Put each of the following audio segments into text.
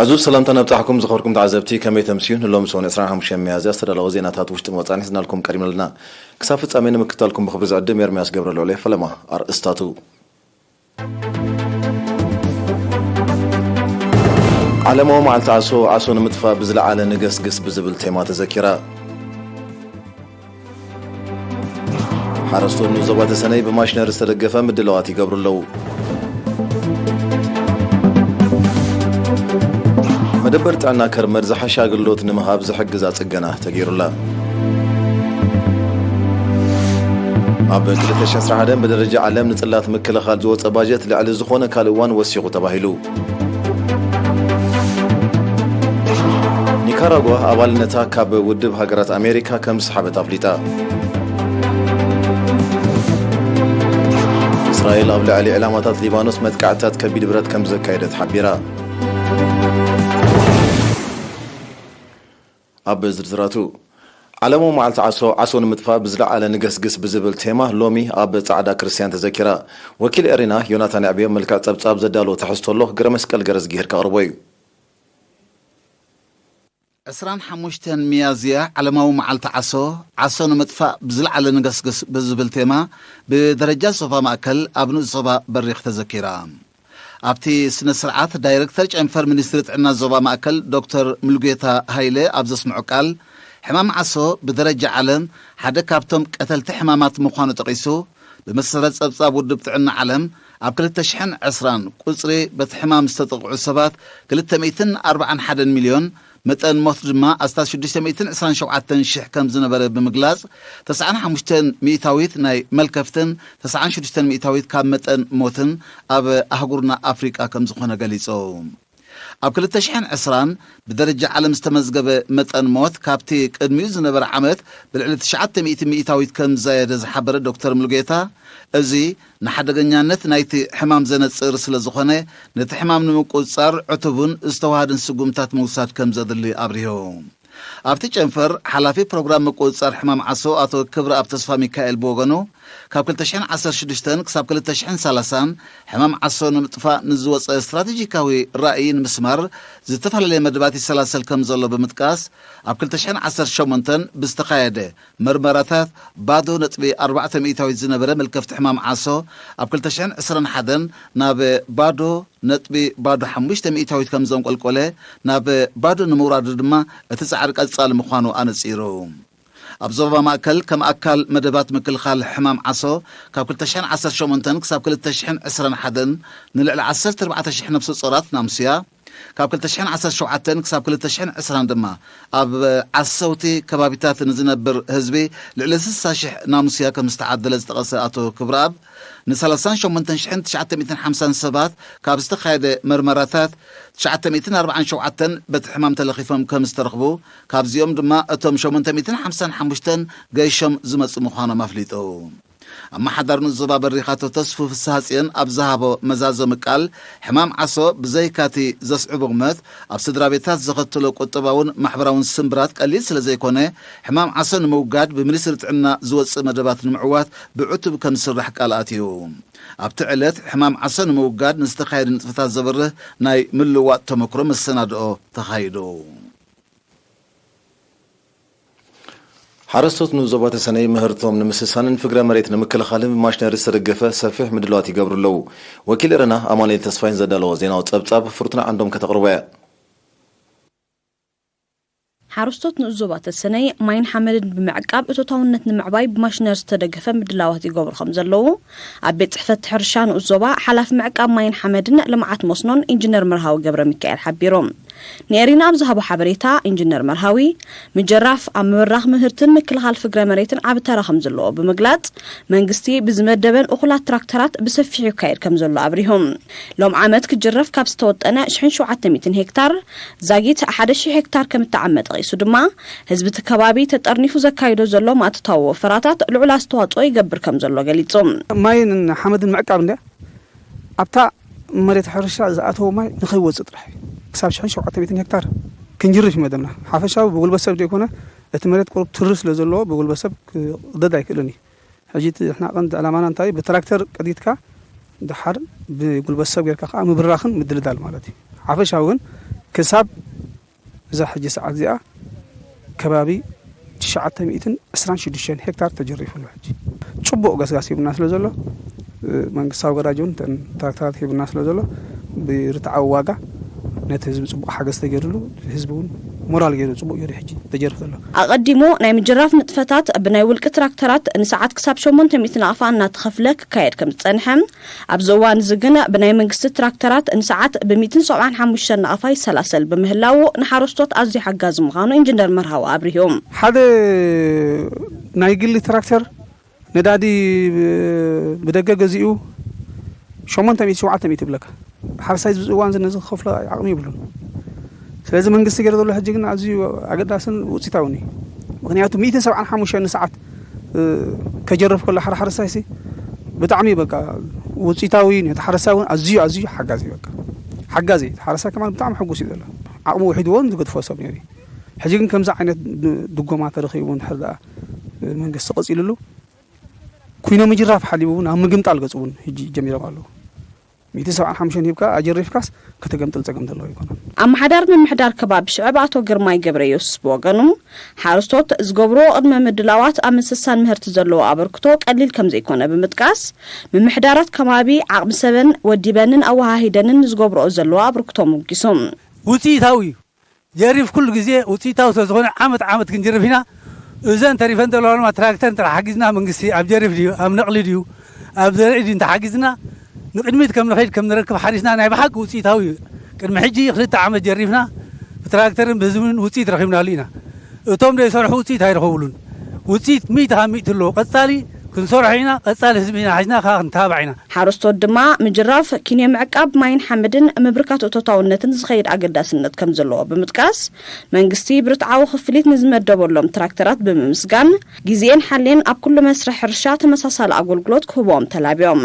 ዕዙዝ ሰላምታ ነብጻሕኩም ዝኸበርኩም ተዓዘብቲ፣ ከመይ ተምስዩ? ንሎም ሰሙን ዕስራን ሓሙሽተን ሚያዝያ ዝተዳለወ ዜናታት ውሽጥን ወጻእን ሒዝናልኩም ቀሪብና ኣለና። ክሳብ ፍጻሜ ንምክታልኩም ብኽብሪ ዝዕድም ኤርምያስ ገብረልዑል የፈለማ። ኣርእስታቱ። ዓለማዊ መዓልቲ ዓሶ፣ ዓሶ ንምጥፋእ ብዝለዓለ ንገስግስ ብዝብል ቴማ ተዘኪራ። ሓረስቶት ንኡስ ዞባ ተሰነይ ብማሽነሪ ዝተደገፈ ምድላዋት ይገብሩ ኣለዉ። መደበር ጥዕና ከርመድ ዝሓሸ ኣገልግሎት ንምሃብ ዝሕግዛ ጽገና ተገይሩላ። ኣብ ክልተ ሽሕን ዕስራን ሓደን ብደረጃ ዓለም ንጽላት ምክልኻል ዝወጸ ባጀት ልዕሊ ዝኾነ ካልእ እዋን ወሲኹ ተባሂሉ። ኒካራጓ ኣባልነታ ካብ ውድብ ሃገራት ኣሜሪካ ከም ዝሰሓበት ኣፍሊጣ። እስራኤል ኣብ ልዕሊ ዕላማታት ሊባኖስ መጥቃዕትታት ከቢድ ብረት ከም ዘካየደት ሓቢራ። ኣብ ዝርዝራቱ፣ ዓለማዊ መዓልቲ ዓሶ፣ ዓሶ ንምጥፋእ ብዝለዓለ ንገስግስ ብዝብል ቴማ ሎሚ ኣብ ጻዕዳ ክርስትያን ተዘኪራ። ወኪል ኤሪና ዮናታን ኣዕብዮ መልክዕ ጸብጻብ ዘዳለዎ ትሕዝቶ ኣሎ፣ ገረ መስቀል ገረዝጊሄር ከቕርቦ እዩ። ዕስራን ሓሙሽተን ሚያዝያ ዓለማዊ መዓልቲ ዓሶ፣ ዓሶ ንምጥፋእ ብዝለዓለ ንገስግስ ብዝብል ቴማ ብደረጃ ዞባ ማእከል ኣብ ንኡስ ዞባ በሪኽ ተዘኪራ። ኣብቲ ስነ ስርዓት ዳይረክተር ጨንፈር ሚኒስትሪ ጥዕና ዞባ ማእከል ዶክተር ሙሉጌታ ሃይለ ኣብ ዘስምዖ ቃል፣ ሕማም ዓሶ ብደረጃ ዓለም ሓደ ካብቶም ቀተልቲ ሕማማት ምዃኑ ጠቒሱ፣ ብመሰረት ጸብጻብ ውድብ ጥዕና ዓለም፣ ኣብ ክልተ ሽሕን ዕስራን ቁጽሪ በቲ ሕማም ዝተጠቕዑ ሰባት ክልተ ሚእትን ኣርባዓን ሓደን ሚልዮን፣ መጠን ሞት ድማ ኣስታት ሽዱሽተ ሚእትን ዕስራን ሸውዓተን ሽሕ ከም ዝነበረ ብምግላጽ፣ ተስዓን ሓሙሽተን ሚእታዊት ናይ መልከፍትን ተስዓን ሽዱሽተን ሚእታዊት ካብ መጠን ሞትን ኣብ ኣህጉርና ኣፍሪቃ ከም ዝኾነ ገሊጹ። ኣብ ክልተ ሽሕን ዕስራን ብደረጃ ዓለም ዝተመዝገበ መጠን ሞት ካብቲ ቅድሚኡ ዝነበረ ዓመት ብልዕሊ ትሽዓተ ሚእቲ ሚእታዊት ከም ዝዛየደ ዝሓበረ ዶክተር ሙሉጌታ፣ እዚ ንሓደገኛነት ናይቲ ሕማም ዘነጽር ስለ ዝኾነ፣ ነቲ ሕማም ንምቁጽጻር ዕቱብን ዝተዋሃደን ስጉምታት ምውሳድ ከም ዘድሊ ኣብሪሁ። ኣብቲ ጨንፈር ሓላፊ ፕሮግራም ምቁጽጻር ሕማም ዓሶ ኣቶ ክብረኣብ ተስፋ ሚካኤል ብወገኑ፣ ካብ ክልተ ሽሕን ዓሰርተ ሽዱሽተን ክሳብ ክልተ ሽሕን ሰላሳን ሕማም ዓሶ ንምጥፋእ ንዝወጸ ስትራቴጂካዊ ራእይ ንምስማር ዝተፈላለየ መደባት ይሰላሰል ከም ዘሎ ብምጥቃስ፣ ኣብ ክልተ ሽሕን ዓሰርተ ሸሞንተን ብዝተኻየደ መርመራታት ባዶ ነጥቢ ኣርባዕተ ሚእታዊት ዝነበረ መልከፍቲ ሕማም ዓሶ ኣብ ክልተ ሽሕን ዕስራን ሓደን ናብ ባዶ ነጥቢ ባዶ ሓሙሽተ ሚእታዊት ከም ዘንቆልቆለ፣ ናብ ባዶ ንምውራዱ ድማ እቲ ጻዕሪ ቀጻሊ ምዃኑ ኣነጺሩ። ኣብ ዞባ ማእከል ከም ኣካል መደባት ምክልኻል ሕማም ዓሶ ካብ ክልተ ሽሕን ዓሰርተ ሸሞንተን ክሳብ ክልተ ሽሕን ዕስራን ሓደን ንልዕሊ ዓሰርተ ኣርባዕተ ሽሕ ነፍሰ ጾራት ናምስያ፣ ካብ ክልተ ሽሕን ዓሰርተ ሸውዓተን ክሳብ ክልተ ሽሕን ዕስራን ድማ ኣብ ዓሰውቲ ከባቢታት ንዝነብር ህዝቢ ልዕሊ ስሳ ሽሕ ናምስያ ከም ዝተዓደለ ዝጠቐሰ ኣቶ ክብረኣብ፣ ንሰላሳን ሸሞንተን ሽሕን ትሽዓተ ሚእትን ሓምሳን ሰባት ካብ ዝተኻየደ መርመራታት ትሽዓተ ሚእትን ኣርባዓን ሸውዓተን በቲ ሕማም ተለኺፎም ከም ዝተረኽቡ፣ ካብዚኦም ድማ እቶም ሸሞንተ ሚእትን ሓምሳን ሓሙሽተን ገይሾም ዝመጹ ምዃኖም ኣፍሊጡ። ኣመሓዳሪ ንኡስ ዞባ በሪኽ ኣቶ ተስፉ ፍስሃጽዮን ኣብ ዝሃቦ መዛዘሚ ቃል፣ ሕማም ዓሶ ብዘይካቲ ዘስዕቦ ቁመት፣ ኣብ ስድራ ቤታት ዘኸትሎ ቁጠባውን ማሕበራውን ስምብራት ቀሊል ስለ ዘይኮነ፣ ሕማም ዓሶ ንምውጋድ ብሚኒስትሪ ጥዕና ዝወጽእ መደባት ንምዕዋት ብዕቱብ ከም ዝስራሕ ቃል ኣትዩ። ኣብቲ ዕለት፣ ሕማም ዓሶ ንምውጋድ ንዝተኻየደ ንጥፈታት ዘብርህ ናይ ምልውዋጥ ተመክሮ መሰናድኦ ተኻይዱ። ሓረስቶት ንኡስ ዞባ ተሰነይ ምህርቶም ንምስሳንን ፍግረ መሬት ንምክልኻልን ብማሽነሪ ዝተደገፈ ሰፊሕ ምድላዋት ይገብሩ ኣለዉ። ወኪል ኤረና ኣማኑኤል ተስፋይን ዘዳለዎ ዜናዊ ጸብጻብ ፍርቱና ዓንዶም ከተቕርቦ እያ። ሓረስቶት ንኡስ ዞባ ተሰነይ ማይን ሓመድን ብምዕቃብ እቶታውነት ንምዕባይ ብማሽነሪ ዝተደገፈ ምድላዋት ይገብሩ ከም ዘለዉ ኣብ ቤት ጽሕፈት ሕርሻ ንኡስ ዞባ ሓላፊ ምዕቃብ ማይን ሓመድን ልምዓት መስኖን ኢንጂነር መርሃዊ ገብረ ሚካኤል ሓቢሮም። ንኤሪና ኣብ ዝሃቦ ሓበሬታ፣ ኢንጂነር መርሃዊ፣ ምጀራፍ ኣብ ምብራኽ ምህርትን ምክልኻል ፍግረ መሬትን ዓቢ ተራ ከም ዘለዎ ብምግላጽ፣ መንግስቲ ብዝመደበን እኹላት ትራክተራት ብሰፊሑ ይካየድ ከም ዘሎ ኣብሪሁ። ሎም ዓመት ክጅረፍ ካብ ዝተወጠነ ሽሕን ሸውዓተ ሚእትን ሄክታር ዛጊት ሓደ ሺሕ ሄክታር ከም እተዓመ ጠቒሱ ድማ፣ ህዝቢ እቲ ከባቢ ተጠርኒፉ ዘካይዶ ዘሎ ማእቶታዊ ወፈራታት ልዑል ኣስተዋጽኦ ይገብር ከም ዘሎ ገሊጹ። ማይን ሓመድን ምዕቃብ እንድያ ኣብታ መሬት ሕርሻ ዝኣተወ ማይ ንኸይወፅእ ጥራሕ እዩ። ክሳብ ሽሕን ሸውዓተ ሚእትን ሄክታር ክንጅርፍ እዩ መደብና። ሓፈሻዊ ብጉልበት ሰብ ዘይኮነ፣ እቲ መሬት ቁሩብ ትሪ ስለ ዘለዎ ብጉልበት ሰብ ክቕደድ ኣይክእልን እዩ። ሕጂ እቲ ንሕና ቀንዲ ዕላማና እንታይ እዩ? ብትራክተር ቀዲድካ ደሓር ብጉልበት ሰብ ጌርካ ከዓ ምብራኽን ምድልዳል ማለት እዩ። ሓፈሻዊ ግን ክሳብ እዛ ሕጂ ሰዓት እዚኣ ከባቢ ትሽዓተ ሚእትን ዕስራን ሽዱሽተን ሄክታር ተጀሪፉ ኣሎ። ሕጂ ጽቡቕ ገስጋስ ሂቡና ስለ ዘሎ፣ መንግስታዊ ገራጅ እውን እተን ትራክተራት ሂቡና ስለ ዘሎ፣ ብርትዓዊ ዋጋ ነቲ ህዝቢ ጽቡቕ ሓገዝ ተገይሩሉ፣ ህዝቢ እውን ሞራል ገይሩ ጽቡቕ ገይሩ ሕጂ ተጀርፍ ዘሎ። ኣቐዲሙ ናይ ምጅራፍ ንጥፈታት ብናይ ውልቂ ትራክተራት ንሰዓት ክሳብ ሸሞንተ ሚእቲ ናቕፋ እናተኸፍለ ክካየድ ከም ዝጸንሐ፣ ኣብዚ እዋን እዚ ግን ብናይ መንግስቲ ትራክተራት ንሰዓት ብ ሚእትን ሰብዓን ሓሙሽተን ናቕፋ ይሰላሰል ብምህላዉ ንሓረስቶት ኣዝዩ ሓጋዚ ምዃኑ ኢንጂነር መርሃዊ ኣብሪሁ። ሓደ ናይ ግሊ ትራክተር ነዳዲ ብደገ ገዚኡ ሸሞንተ ሚእቲ ሸውዓተ ሚእቲ ይብለካ። ሓረስታይ ኣብዚ እዋን እዚ ነዚ ክኸፍሎ ዓቕሚ የብሉን። ስለዚ መንግስቲ ገይሩ ዘሎ ሕጂ ግን ኣዝዩ ኣገዳስን ውፅኢታውን እዩ። ምኽንያቱ ሚእትን ሰብዓን ሓሙሽተን ንሰዓት ከጀርፍ ከሎ ሓደ ሓረስታይ ሲ ብጣዕሚ በቃ ውፅኢታዊ እዩ። ነቲ ሓረስታይ እውን ኣዝዩ ኣዝዩ ሓጋዚ እዩ። በቃ ሓጋዚ እዩ። እቲ ሓረስታይ ከማን ብጣዕሚ ሕጉስ እዩ ዘሎ። ዓቕሙ ውሒድዎ ዝገድፎ ሰብ ነይሩ እዩ። ሕጂ ግን ከምዚ ዓይነት ድጎማ ተረኺቡ እንድሕር ደኣ መንግስቲ ቀፂሉሉ፣ ኩይኖ ምጅራፍ ሓሊቡ እውን ኣብ ምግምጣል ገፁ እውን ሕጂ ጀሚሮም ኣለዉ። ሚእቲ ሰብዓን ሓሙሽተን ሂብካ ኣጀሪፍካስ ከተገምጥል ጸገም ዘለዎ ኣይኮነን። ኣመሓዳሪ ምምሕዳር ከባቢ ሽዕብ ኣቶ ግርማይ ገብረየሱስ ብወገኑ፣ ሓረስቶት ዝገብርዎ ቅድመ ምድላዋት ኣብ ምስሳን ምህርቲ ዘለዎ ኣበርክቶ ቀሊል ከም ዘይኮነ ብምጥቃስ፣ ምምሕዳራት ከባቢ ዓቕሚ ሰበን ወዲበንን ኣወሃሂደንን ዝገብርኦ ዘለዋ ኣበርክቶ ኣሞጊሱ። ውፅኢታዊ እዩ። ጀሪፍ ኩሉ ግዜ ውፅኢታዊ ስለ ዝኾነ ዓመት ዓመት ክንጅርፍ ኢና። እዘን ተሪፈን ዘለዋ ድማ ትራክተር እንተ ሓጊዝና መንግስቲ ኣብ ጀሪፍ ድዩ፣ ኣብ ነቕሊ ድዩ፣ ኣብ ዘርኢ ድዩ እንተ ሓጊዝና ንቕድሚት ከም ንኸይድ ከም ንረክብ ሓሪስና ናይ ብሓቂ ውፅኢታዊ እዩ። ቅድሚ ሕጂ ክልተ ዓመት ጀሪፍና ብትራክተርን ብህዝብን ውፅኢት ረኺብናሉ ኢና። እቶም ዘይሰርሑ ውፅኢት ኣይረኸቡሉን። ውፅኢት ሚእቲ ካብ ሚእቲ ኣለዎ። ቀፃሊ ክንሰርሖ ኢና። ቀፃሊ ህዝቢ ኢና ሓዝና ከኣ ክንተባባዕ ኢና። ሓረስቶት ድማ ምጅራፍ፣ ኪንዮ ምዕቃብ ማይን ሓመድን ምብርካት እቶታውነትን ዝኸይድ ኣገዳስነት ከም ዘለዎ ብምጥቃስ፣ መንግስቲ ብርትዓዊ ክፍሊት ንዝመደበሎም ትራክተራት ብምምስጋን፣ ግዜን ሓሌን ኣብ ኩሉ መስርሕ ሕርሻ ተመሳሳሊ ኣገልግሎት ክህቦም ተላብዮም።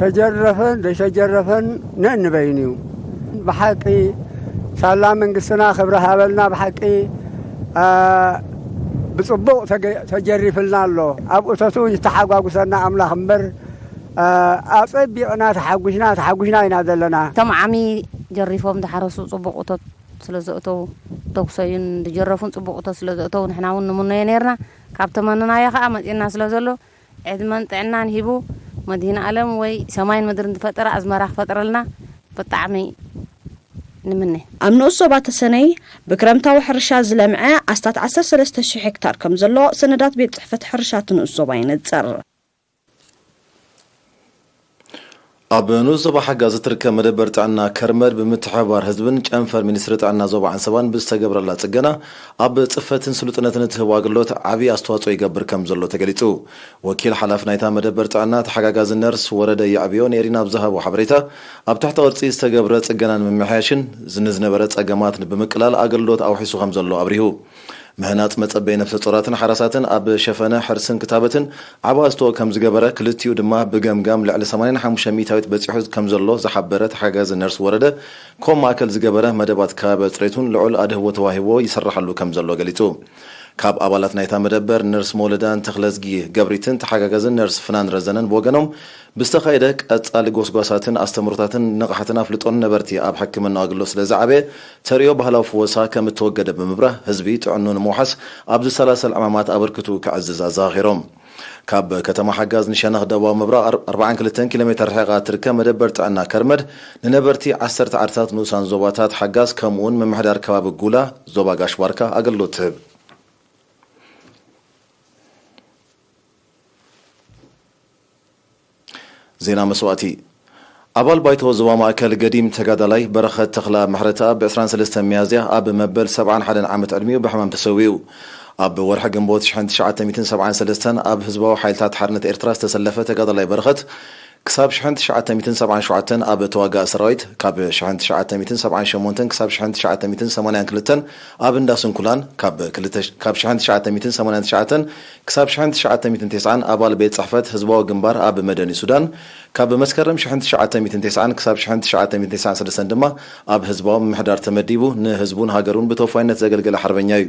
ተጀረፈን ዘይተጀረፈን ነንበይኑ እዩ። ብሓቂ ሳላ መንግስትና ክብሪ ሃበልና። ብሓቂ፣ አ፣ ብጽቡቕ ተገ-፣ ተጀሪፍልና ኣሎ። ኣብ እቶቱ ይተሓጓጉሰና ኣምላኽ እምበር፣ አ፣ ኣጸቢቕና ተሓጒስና፣ ተሓጒስና ኢና ዘለና። እቶም ዓሚ ጀሪፎም ዝሓረሱ ጽቡቕ እቶት ስለ ዘእተዉ፣ ተኩሰዩን ዝጀረፉን ጽቡቕ እቶት ስለ ዘእተዉ፣ ንሕና እውን ንምነዮ ነይርና። ካብ ተመንናዮ ከኣ መጺእና ስለ ዘሎ፣ ዕድመን ጥዕናን ሂቡ መድህን ኣለም ወይ ሰማይን ምድርን ዝፈጠረ ኣዝመራ ክፈጥረልና ብጣዕሚ ንምነ። ኣብ ንኡስ ዞባ ተሰነይ ብክረምታዊ ሕርሻ ዝለምዐ ኣስታት ዓሰርተ ሰለስተ ሽሕ ሄክታር ከም ዘሎ ሰነዳት ቤት ጽሕፈት ሕርሻ እቲ ንኡስ ዞባ የነጽር። ኣብ ንኡስ ዞባ ሓጋዝ እትርከብ መደበር ጥዕና ከርመድ ብምትሕብባር ህዝብን ጨንፈር ሚኒስትሪ ጥዕና ዞባ ዓንሰባን ብዝተገብረላ ጽገና ኣብ ጽፈትን ስሉጥነትን እትህቦ ኣገልግሎት ዓቢ ኣስተዋጽኦ ይገብር ከም ዘሎ ተገሊጹ። ወኪል ሓላፊ ናይታ መደበር ጥዕና ተሓጋጋዚ ነርስ ወረደ የዕብዮ ንኤሪና ኣብ ዝሃቦ ሓበሬታ፣ ኣብ ትሕቲ ቅርጺ ዝተገብረ ጽገናን ምምሕያሽን ንዝነበረ ጸገማት ብምቅላል ኣገልግሎት ኣውሒሱ ከም ዘሎ ኣብሪሁ። ምህናጽ መጸበይ ነፍሰ ጾራትን ሓራሳትን ኣብ ሸፈነ ሕርስን ክታበትን ዓቢ ኣስተዋጽኦ ከም ዝገበረ፣ ክልቲኡ ድማ ብገምጋም ልዕሊ ሰማንያን ሓሙሽተ ሚእታዊት በጺሑ ከም ዘሎ ዝሓበረ ተሓጋጋዚ ነርስ ወረደ፣ ከም ማእከል ዝገበረ መደባት ከባቢ ጽሬቱን ልዑል ኣድህቦ ተዋሂቦ ይስራሓሉ ከም ዘሎ ገሊጹ። ካብ ኣባላት ናይታ መደበር ነርስ መውለዳን ተኽለዝጊ ገብሪትን ተሓጋጋዝን ነርስ ፍናን ረዘነን ብወገኖም፣ ብዝተኻየደ ቀጻሊ ጎስጓሳትን ኣስተምህሮታትን ንቕሓትን ኣፍልጦን ነበርቲ ኣብ ሕክምናዊ ኣገልግሎት ስለ ዝዓበየ፣ ተርእዮ ባህላዊ ፍወሳ ከም እተወገደ ብምብራህ፣ ህዝቢ ጥዕንኡ ንምውሓስ ኣብ ዝሰላሰል ዕማማት ኣበርክትኡ ከዕዝዝ ኣዘኻኺሮም። ካብ ከተማ ሓጋዝ ንሸነኽ ደቡባዊ ምብራቕ ኣር-፣ ኣርባዓን ክልተን ኪሎ ሜተር ርሒቓ እትርከብ መደበር ጥዕና ከርመድ፣ ንነበርቲ ዓሰርተ ዓድታት ንኡሳን ዞባታት ሓጋዝ፣ ከምኡውን ምምሕዳር ከባቢ ጉላ፣ ዞባ ጋሽ ባርካ ኣገልግሎት ትህብ። ዜና መስዋእቲ። ኣባል ባይቶ ዞባ ማእከል ገዲም ተጋዳላይ በረኸት ተኽላ ምሕረተኣብ ብ ዕስራን ሰለስተን ሚያዝያ ኣብ መበል ሰብዓን ሓደን ዓመት ዕድሚኡ ብሕማም ተሰዊኡ። ኣብ ወርሒ ግንቦት ሽሕን ትሽዓተ ሚእትን ሰብዓን ሰለስተን ኣብ ህዝባዊ ሓይልታት ሓርነት ኤርትራ ዝተሰለፈ ተጋዳላይ በረኸት፣ ክሳብ ሽሕን ትሽዓተ ሚእትን ሰብዓን ሸውዓተን ኣብ ተዋጋኢ ሰራዊት፣ ካብ ሽሕን ትሽዓተ ሚእትን ሰብዓን ሸሞንተን ክሳብ ሽሕን ትሽዓተ ሚእትን ሰማንያን ክልተን ኣብ እንዳ ስንኩላን፣ ካብ ክልተ፣ ካብ ሽሕን ትሽዓተ ሚእትን ሰማንያን ትሽዓተን ክሳብ ሽሕን ትሽዓተ ሚእትን ተስዓን ኣባል ቤት ጽሕፈት ህዝባዊ ግንባር ኣብ መደኒ ሱዳን፣ ካብ መስከረም ሽሕን ትሽዓተ ሚእትን ተስዓን ክሳብ ሽሕን ትሽዓተ ሚእትን ተስዓን ሰለስተን ድማ ኣብ ህዝባዊ ምምሕዳር ተመዲቡ ንህዝቡን ሃገሩን ብተወፋይነት ዘገልገለ ሓርበኛ እዩ።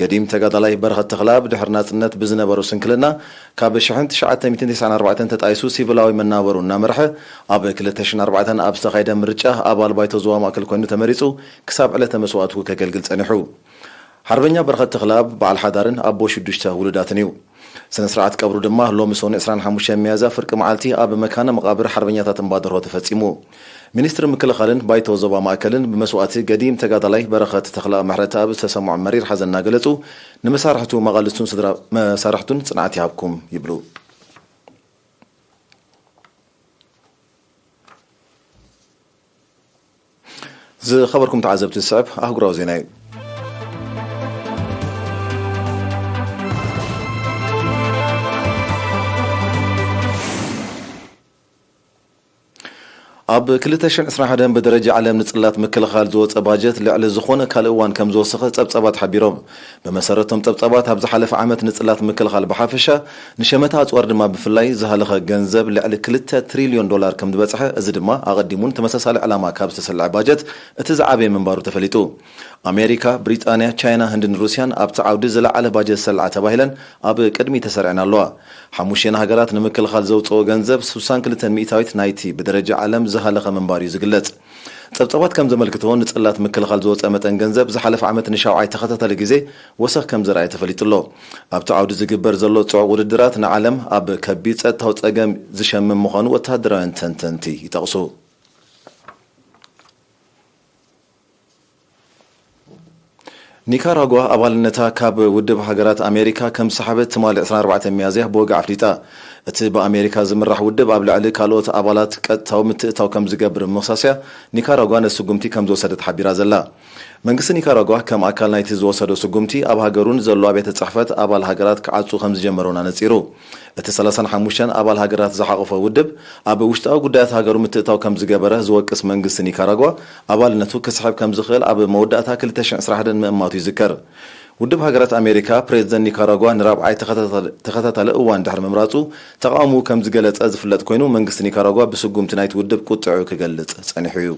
ገዲም ተጋዳላይ በረኸት ተኽለኣብ ድሕሪ ናጽነት ብዝነበሮ ስንክልና ካብ ሽሕን ትሽዓተ ሚእትን ተስዓን ኣርባዕተን ተጣይሱ ሲቪላዊ መናበሩ እናመርሐ ኣብ ክልተ ሽሕን ኣርባዕተን ኣብ ዝተኻየደ ምርጫ ኣባል ባይቶ ዞባ ማእከል ኮይኑ ተመሪጹ ክሳብ ዕለተ መስዋእቱ ከገልግል ጸኒሑ። ሓርበኛ በረኸት ተኽለኣብ በዓል ሓዳርን ኣቦ ሽዱሽተ ውሉዳትን እዩ። ስነ ስርዓት ቀብሩ ድማ ሎሚ ሰኑይ ዕስራን ሓሙሽተን ሚያዝያ ፍርቂ መዓልቲ ኣብ መካነ መቓብር ሓርበኛታት እምባደርሆ ተፈጺሙ። ሚኒስትሪ ምክልኻልን ባይቶ ዞባ ማእከልን ብመስዋእቲ ገዲም ተጋዳላይ በረኸት ተኽለኣብ ምሕረተኣብ ዝተሰምዖ መሪር ሓዘን እናገለጹ፣ ንመሳርሕቱ መቓልስቱን ስድራ መሳርሕቱን ጽንዓት ይሃብኩም ይብሉ። ዝኸበርኩም ተዓዘብቲ፣ ዝስዕብ ኣህጉራዊ ዜና እዩ። ኣብ ክልተ ሽሕን ዕስራን ሓደን ብደረጃ ዓለም ንጽላት ምክልኻል ዝወጸ ባጀት ልዕሊ ዝኾነ ካልእ እዋን ከም ዝወሰኸ ጸብጻባት ሓቢሮም። ብመሰረቶም ጸብጻባት ኣብ ዝሓለፈ ዓመት ንጽላት ምክልኻል ብሓፈሻ ንሸመታ ኣጽዋር ድማ ብፍላይ ዝሃለኸ ገንዘብ ልዕሊ ክልተ ትሪልዮን ዶላር ከም ዝበጽሐ፣ እዚ ድማ ኣቐዲሙን ተመሳሳሊ ዕላማ ካብ ዝተሰልዐ ባጀት እቲ ዝዓበየ ምንባሩ ተፈሊጡ። ኣሜሪካ፣ ብሪጣንያ፣ ቻይና፣ ህንድን ሩስያን ኣብቲ ዓውዲ ዝለዓለ ባጀት ዝሰልዓ ተባሂለን ኣብ ቅድሚ ተሰሪዐን ኣለዋ። ሓሙሽተን ሃገራት ንምክልኻል ዘውፅኦ ገንዘብ ስሳን ክልተን ሚእታዊት ናይቲ ብደረጃ ዓለም ዝሃለኸ ምንባር እዩ ዝግለጽ። ጸብጻባት ከም ዘመልክትዎ ንጽላት ምክልኻል ዝወፀ መጠን ገንዘብ ዝሓለፈ ዓመት ንሻውዓይ ተኸታታሊ ግዜ ወሰኽ ከም ዝረኣየ ተፈሊጡ ኣሎ። ኣብቲ ዓውዲ ዝግበር ዘሎ ጽዑቕ ውድድራት ንዓለም ኣብ ከቢድ ጸጥታዊ ጸገም ዝሸምም ምዃኑ ወተሃደራውያን ተንተንቲ ይጠቕሱ። ኒካራጓ ኣባልነታ ካብ ውድብ ሃገራት ኣሜሪካ ከም ዝሰሓበት ትማሊ ዕስራን ኣርባዕተን ሚያዝያ ብወግዒ ኣፍሊጣ። እቲ ብኣሜሪካ ዝምራሕ ውድብ ኣብ ልዕሊ ካልኦት ኣባላት ቀጥታዊ ምትእታው ከም ዝገብር ብምኽሳስያ ኒካራጓ ነቲ ስጉምቲ ከም ዝወሰደት ሓቢራ ዘላ። መንግስቲ ኒካራጓ ከም ኣካል ናይቲ ዝወሰዶ ስጉምቲ ኣብ ሃገሩ ንዘሎ ኣብያተ ጽሕፈት ኣባል ሃገራት ክዓጹ ከም ዝጀመረ እውን ኣነጺሩ። እቲ ሰላሳን ሓሙሽተን ኣባል ሃገራት ዝሓቖፈ ውድብ ኣብ ውሽጣዊ ጉዳያት ሃገሩ ምትእታው ከም ዝገበረ ዝወቅስ መንግስቲ ኒካራጓ ኣባልነቱ ክስሕብ ከም ዝኽእል ኣብ መወዳእታ ክልተ ሽሕን ዕስራን ሓደን ምእማቱ ይዝከር። ውድብ ሃገራት ኣሜሪካ ፕሬዝደንት ኒካራጓ ንራብዓይ ተኸታታሊ እዋን ድሕሪ ምምራጹ ተቓውሞኡ ከም ዝገለጸ ዝፍለጥ ኮይኑ መንግስቲ ኒካራጓ ብስጉምቲ ናይቲ ውድብ ቁጥዑ ክገልጽ ጸኒሑ እዩ።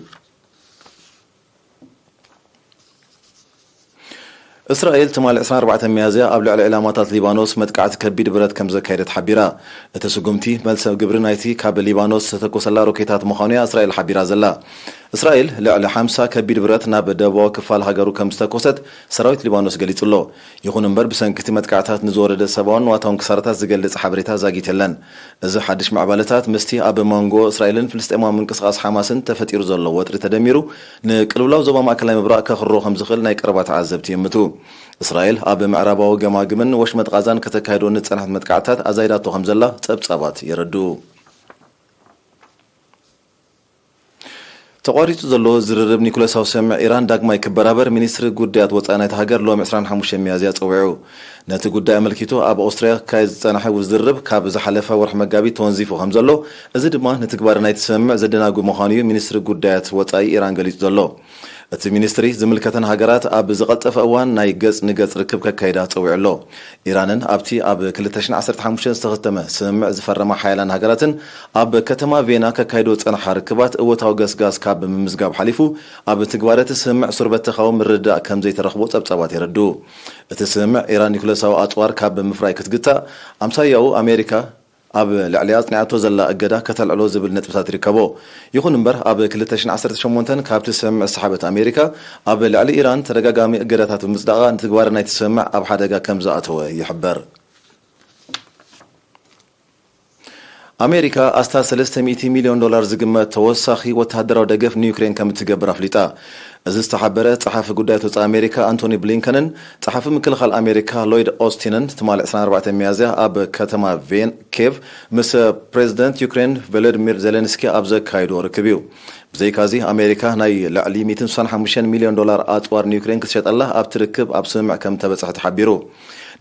እስራኤል ትማሊ ዕስራን ኣርባዕተን ሚያዝያ ኣብ ልዕሊ ዕላማታት ሊባኖስ መጥቃዕቲ ከቢድ ብረት ከም ዘካየደት ሓቢራ። እቲ ስጉምቲ መልሰ ግብሪ ናይቲ ካብ ሊባኖስ ዝተተኮሰላ ሮኬታት ምዃኑ እያ እስራኤል ሓቢራ ዘላ። እስራኤል ልዕሊ ሓምሳ ከቢድ ብረት ናብ ደቡባዊ ክፋል ሃገሩ ከም ዝተኮሰት ሰራዊት ሊባኖስ ገሊጹ ኣሎ። ይኹን እምበር ብሰንኪ እቲ መጥቃዕታት ንዝወረደ ሰብኣውን ንዋታውን ክሳራታት ዝገልጽ ሓበሬታ ዛጊት የለን። እዚ ሓድሽ ምዕባለታት ምስቲ ኣብ መንጎ እስራኤልን ፍልስጤማዊ ምንቅስቓስ ሓማስን ተፈጢሩ ዘሎ ወጥሪ ተደሚሩ ንቅልውላው ዞባ ማእከላይ ምብራቕ ከኽርሮ ከም ዝኽእል ናይ ቀረባ ተዓዘብቲ ይእምቱ። እስራኤል ኣብ ምዕራባዊ ገማግምን ወሽመጥ ቓዛን ከተካይዶ ንጸንሐት መጥቃዕትታት ኣዛይዳቶ ከም ዘላ ጸብጻባት የረድኡ። ተቋሪጹ ዘሎ ዝርርብ ኒኩለሳዊ ስምምዕ ኢራን ዳግማይ ክበራበር ሚኒስትሪ ጉዳያት ወጻኢ ናይቲ ሃገር ሎሚ ዕስራን ሓሙሽተን ሚያዝያ ጸዊዑ። ነቲ ጉዳይ ኣመልኪቱ ኣብ ኦስትርያ ክካየድ ዝጸንሐ ዝርርብ ካብ ዝሓለፈ ወርሒ መጋቢት ተወንዚፉ ከም ዘሎ፣ እዚ ድማ ንትግባረ ናይቲ ስምምዕ ዘደናጉ ምዃኑ እዩ ሚኒስትሪ ጉዳያት ወጻኢ ኢራን ገሊጹ ዘሎ። እቲ ሚኒስትሪ ዝምልከተን ሃገራት ኣብ ዝቐልጠፈ እዋን ናይ ገጽ ንገጽ ርክብ ከካይዳ ጸዊዑ ኣሎ። ኢራንን ኣብቲ ኣብ ክልተ ሽሕን ዓሰርተ ሓሙሽተን ዝተኸተመ ስምምዕ ዝፈረማ ሓያላን ሃገራትን ኣብ ከተማ ቬና ከካይዶ ዝጸንሓ ርክባት እወታዊ ገስጋስ ካብ ምምዝጋብ ሓሊፉ ኣብ ትግባረ እቲ ስምምዕ ሱር በተኻዊ ምርድዳእ ከም ዘይተረኽቦ ጸብጻባት የረድኡ። እቲ ስምምዕ ኢራን ኒኩለሳዊ ኣጽዋር ካብ ምፍራይ ክትግታእ፣ ኣምሳያኡ ኣሜሪካ ኣብ ልዕሊኣ ኣጽኒዓቶ ዘላ እገዳ ከተልዕሎ ዝብል ነጥብታት ይርከቦ። ይኹን እምበር ኣብ ክልተ ሽሕን ዓሰርተ ሸሞንተን ካብቲ ስምምዕ ዝሰሓበት ኣሜሪካ ኣብ ልዕሊ ኢራን ተደጋጋሚ እገዳታት ብምጽዳቓ ንትግባረ ናይቲ ስምምዕ ኣብ ሓደጋ ከም ዝኣተወ ይሕበር። ኣሜሪካ ኣስታት ሰለስተ ሚእቲ ሚልዮን ዶላር ዝግመት ተወሳኺ ወተሃደራዊ ደገፍ ንዩክሬን ከም እትገብር ኣፍሊጣ። እዚ ዝተሓበረ ጸሓፊ ጉዳያት ወጻኢ ኣሜሪካ ኣንቶኒ ብሊንከንን ጸሓፊ ምክልኻል ኣሜሪካ ሎይድ ኦስቲንን ትማሊ ዕስራን ኣርባዕተን ሚያዝያ ኣብ ከተማ ቬን ኬቭ ምስ ፕሬዝደንት ዩክሬን ቮሎዲሚር ዜሌንስኪ ኣብ ዘካየድዎ ርክብ እዩ። ብዘይካዚ ኣሜሪካ ናይ ልዕሊ ሚእትን ስሳን ሓሙሽተን ሚልዮን ዶላር ኣጽዋር ንዩክሬን ክትሸጠላ ኣብቲ ርክብ ኣብ ስምምዕ ከም ተበጽሐ ተሓቢሩ።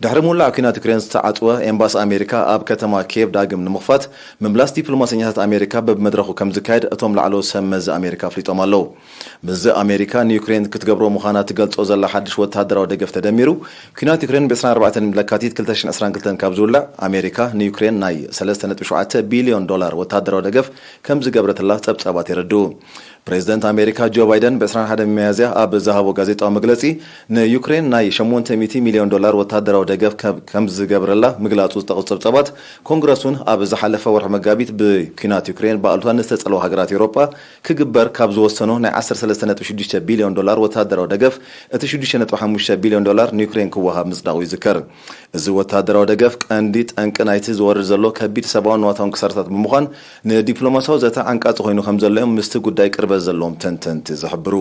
ድሕሪ ምውላዕ ኲናት ዩክሬን ዝተዓጽወ ኤምባሲ ኣሜሪካ ኣብ ከተማ ኪየቭ ዳግም ንምኽፋት ምምላስ ዲፕሎማሰኛታት ኣሜሪካ በብመድረኹ ከም ዝካየድ እቶም ላዕለዎት ሰብ መዚ ኣሜሪካ ኣፍሊጦም ኣለዉ። ምስዚ ኣሜሪካ ንዩክሬን ክትገብሮ ምዃና ትገልጾ ዘላ ሓድሽ ወተሃደራዊ ደገፍ ተደሚሩ፣ ኲናት ዩክሬን ብ ዕስራን ኣርባዕተን ለካቲት ክልተ ሽሕን ዕስራን ክልተን ካብ ዝውላዕ ኣሜሪካ ንዩክሬን ናይ ሰለስተ ነጥቢ ሸውዓተ ቢልዮን ዶላር ወተሃደራዊ ደገፍ ከም ዝገብረትላ ጸብጻባት የረድኡ። ፕሬዚደንት ኣሜሪካ ጆ ባይደን ብ ዕስራን ሓደን ሚያዝያ ኣብ ዝሃቦ ጋዜጣዊ መግለጺ፣ ንዩክሬን ናይ ሸሞንተ ሚእቲ ሚልዮን ዶላር ወተሃደራዊ ደገፍ ከም ከም ዝገብረላ ምግላጹ ዝጠቕሱ ጸብጻባት፣ ኮንግረስ እውን ኣብ ዝሓለፈ ወርሒ መጋቢት ብኲናት ዩክሬን ብኣሉታ ንዝተጸልዋ ሃገራት ኤውሮጳ ክግበር ካብ ዝወሰኖ ናይ ዓሰርተ ሰለስተ ነጥቢ ሽዱሽተ ቢልዮን ዶላር ወተሃደራዊ ደገፍ፣ እቲ ሽዱሽተ ነጥቢ ሓሙሽተ ቢልዮን ዶላር ንዩክሬን ክወሃብ ምጽዳቑ ይዝከር። እዚ ወተሃደራዊ ደገፍ ቀንዲ ጠንቂ ናይቲ ዝወርድ ዘሎ ከቢድ ሰብኣውን ንዋታውን ክሳራታት ብምዃን፣ ንዲፕሎማሲያዊ ዘተ ዓንቃጺ ኮይኑ ከም ዘሎ እዮም ምስቲ ጉዳይ ቅርበት ዘለዎም ተንተንቲ ዝሕብሩ።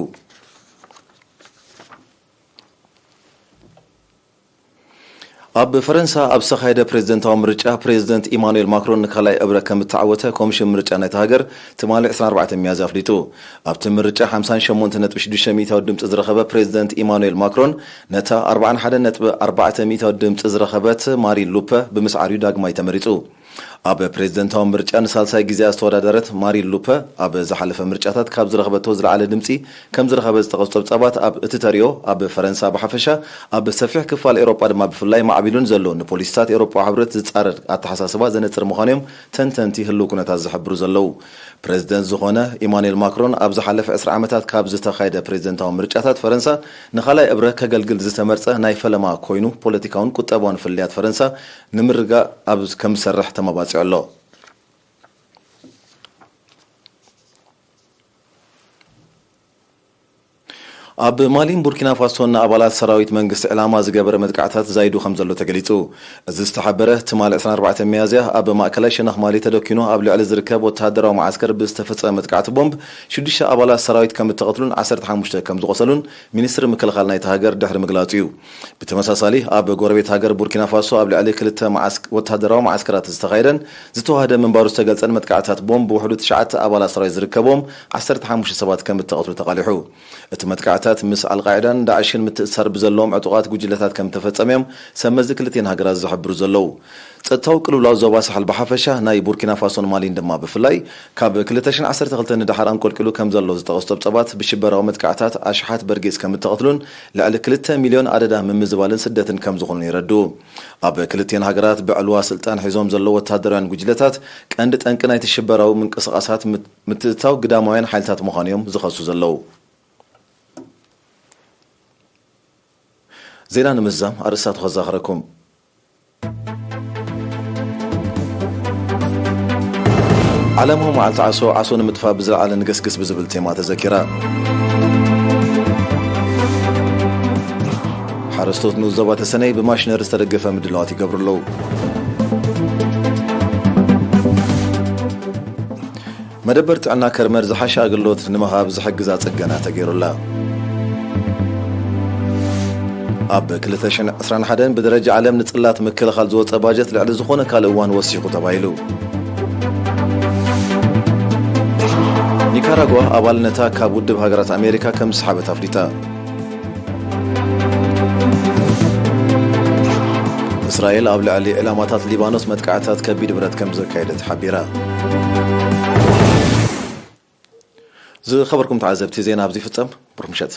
ኣብ ፈረንሳ ኣብ ዝተኻየደ ፕሬዝደንታዊ ምርጫ፣ ፕሬዝደንት ኢማኑኤል ማክሮን ንካልኣይ እብረ ከም እተዓወተ ኮሚሽን ምርጫ ናይታ ሃገር ትማሊ ዕስራን ኣርባዕተን ሚያዝያ ኣፍሊጡ። ኣብቲ ምርጫ ሓምሳን ሸሞንተ ነጥቢ ሽዱሽተ ሚእታዊ ድምፂ ዝረኸበ ፕሬዝደንት ኢማኑኤል ማክሮን፣ ነታ ኣርባዓን ሓደን ነጥቢ ኣርባዕተ ሚእታዊ ድምፂ ዝረኸበት ማሪን ሉፐ ብምስዓር እዩ ዳግማይ ተመሪፁ። ኣብ ፕሬዝደንታዊ ምርጫ ንሳልሳይ ግዜ ዝተወዳደረት ማሪን ሉፐ፣ ኣብ ዝሓለፈ ምርጫታት ካብ ዝረኸበቶ ዝለዓለ ድምፂ ከም ዝረኸበ ዝጠቐሱ ጸብጻባት፣ ኣብ እቲ ተሪኦ ኣብ ፈረንሳ ብሓፈሻ፣ ኣብ ሰፊሕ ክፋል ኤውሮጳ ድማ ብፍላይ ማዕቢሉን ዘሎ፣ ንፖሊሲታት ኤውሮጳዊ ሕብረት ዝጻረር ኣተሓሳስባ ዘነጽር ምዃኑ እዮም ተንተንቲ ህልው ኩነታት ዝሕብሩ ዘለዉ። ፕሬዝደንት ዝኾነ ኢማኑኤል ማክሮን፣ ኣብ ዝሓለፈ ዕስራ ዓመታት ካብ ዝተኻየደ ፕሬዝደንታዊ ምርጫታት ፈረንሳ ንኻልኣይ እብረ ከገልግል ዝተመርጸ ናይ ፈለማ ኮይኑ፣ ፖለቲካውን ቁጠባውን ፍልልያት ፈረንሳ ንምርጋእ ኣብ ከም ዝሰርሕ ተመባጺዑ ኣሎ። ኣብ ማሊን ቡርኪና ፋሶን ንኣባላት ሰራዊት መንግስቲ ዕላማ ዝገበረ መጥቃዕታት ዛይዱ ከም ዘሎ ተገሊጹ። እዚ ዝተሓበረ ትማሊ ዕስራን ኣርባዕተን ሚያዝያ ኣብ ማእከላይ ሸነኽ ማሊ ተደኪኑ ኣብ ልዕሊ ዝርከብ ወተሃደራዊ መዓስከር ብዝተፈጸመ መጥቃዕቲ ቦምብ ሽዱሽተ ኣባላት ሰራዊት ከም እተቐትሉን ዓሰርተ ሓሙሽተ ከም ዝቖሰሉን ሚኒስትሪ ምክልኻል ናይቲ ሃገር ድሕሪ ምግላጹ እዩ። ብተመሳሳሊ ኣብ ጎረቤት ሃገር ቡርኪና ፋሶ ኣብ ልዕሊ ክልተ መዓስክ-፣ ወተሃደራዊ መዓስከራት ዝተኻየደን ዝተዋህደ ምንባሩ ዝተገልጸን መጥቃዕታት ቦምብ ብውሕዱ ትሽዓተ ኣባላት ሰራዊት ዝርከቦም ዓሰርተ ሓሙሽተ ሰባት ከም እተቐትሉ ተቓሊሑ። እቲ መጥቃዕታት ምስ ኣልቃዒዳን ዳዕሽን ምትእስሳር ብዘለዎም ዕጡቓት ጉጅለታት ከም ተፈጸመ እዮም ሰብ መዚ ክልቲኤን ሃገራት ዝሕብሩ ዘለዉ። ጸጥታዊ ቅልውላው ዞባ ሳሕል ብሓፈሻ፣ ናይ ቡርኪና ፋሶን ማሊን ድማ ብፍላይ፣ ካብ ክልተ ሽሕን ዓሰርተ ክልተን ንደሓር ኣንቆልቂሉ ከም ዘሎ ዝጠቐሱ ጸብጻባት፣ ብሽበራዊ መጥቃዕታት ኣሽሓት በርጌስ ከም እተቐትሉን ልዕሊ ክልተ ሚልዮን ኣደዳ ምምዝባልን ስደትን ከም ዝኾኑን የረድኡ። ኣብ ክልቲኤን ሃገራት ብዕልዋ ስልጣን ሒዞም ዘለዉ ወተሃደራውያን ጉጅለታት ቀንዲ ጠንቂ ናይቲ ሽበራዊ ምንቅስቓሳት ምት-፣ ምትእትታው ግዳማውያን ሓይልታት ምዃኑ እዮም ዝኸሱ ዘለዉ። ዜና ንምዝዛም ኣርእስታቱ ከዘኻኽረኩም። ዓለማዊ መዓልቲ ዓሶ፣ ዓሶ ንምጥፋእ ብዝለዓለ ንገስግስ ብዝብል ቴማ ተዘኪራ። ሓረስቶት ንኡስ ዞባ ተሰነይ ብማሽነሪ ዝተደገፈ ምድላዋት ይገብሩ ኣለዉ። መደበር ጥዕና ከርመር ዝሓሸ ኣገልግሎት ንምሃብ ዝሕግዛ ጽገና ተገይሩላ። ኣብ ክልተ ሽሕን ዕስራን ሓደን ብደረጃ ዓለም ንጽላት ምክልኻል ዝወጸ ባጀት ልዕሊ ዝኾነ ካልእ እዋን ወሲኹ ተባሂሉ። ኒካራጓ ኣባልነታ ካብ ውድብ ሃገራት ኣሜሪካ ከም ዝሰሓበት ኣፍሊጣ። እስራኤል ኣብ ልዕሊ ዕላማታት ሊባኖስ መጥቃዕታት ከቢድ ብረት ከም ዘካየደት ሓቢራ። ዝኸበርኩም ተዓዘብቲ፣ ዜና ኣብዚ ይፍጸም። ብሩኽ ምሸት።